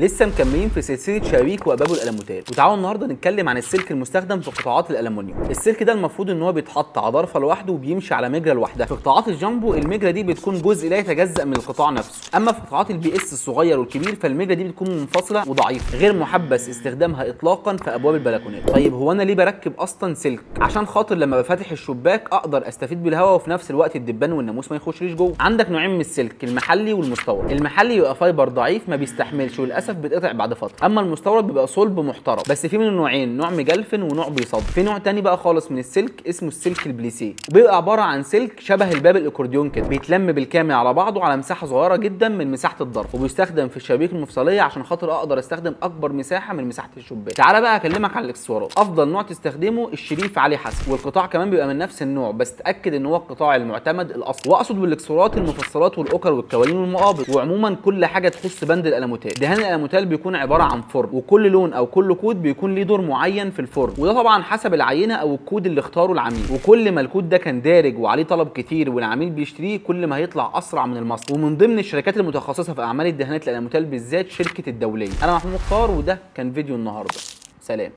لسه مكملين في سلسلة شبابيك وابواب الالوميتال، وتعالوا النهارده نتكلم عن السلك المستخدم في قطاعات الالومنيوم. السلك ده المفروض ان هو بيتحط على ضرفه لوحده وبيمشي على مجرى لوحدها. في قطاعات الجامبو المجرى دي بتكون جزء لا يتجزأ من القطاع نفسه، اما في قطاعات ال PS الصغير والكبير فالمجرى دي بتكون منفصلة وضعيفه، غير محبذ استخدامها اطلاقا في ابواب البلكونات. طيب هو انا ليه بركب اصلا سلك؟ عشان خاطر لما بفتح الشباك اقدر استفيد بالهواء، وفي نفس الوقت الدبان والناموس ما يخشليش جوه. عندك نوعين من السلك، المحلي والمستورد. المحلي يبقى fiber ضعيف ما بيستحملش وللاسف بيتقطع بعد فترة، اما المستورد بيبقى صلب محترم، بس في منه نوعين، نوع مجلفن ونوع بيصد. في نوع تاني بقى خالص من السلك اسمه السلك البليسيه، وبيبقى عبارة عن سلك شبه الباب الاكورديون كده، بيتلم بالكامل على بعضه على مساحة صغيرة جدا من مساحة الضرب، وبيستخدم في الشبابيك المفصليه عشان خاطر اقدر استخدم اكبر مساحة من مساحة الشباك. تعالى بقى اكلمك على الاكسسوارات. افضل نوع تستخدمه الشريف علي حسن، والقطاع كمان بيبقى من نفس النوع، بس تاكد ان هو القطاع المعتمد الاصلي. واقصد بالاكسسوارات المفصلات والاكر والكوالين والمقابض، وعموما كل حاجة تخص بند الالوميتال. دهان الالوميتال بيكون عبارة عن فرن، وكل لون او كل كود بيكون ليه دور معين في الفرن، وده طبعا حسب العينة او الكود اللي اختاره العميل. وكل ما الكود ده كان دارج وعليه طلب كتير والعميل بيشتريه، كل ما هيطلع اسرع من المصنع. ومن ضمن الشركات المتخصصة في اعمال الدهانات الالوميتال بالذات شركة الدولية. انا محمود مختار، وده كان فيديو النهارده. سلام.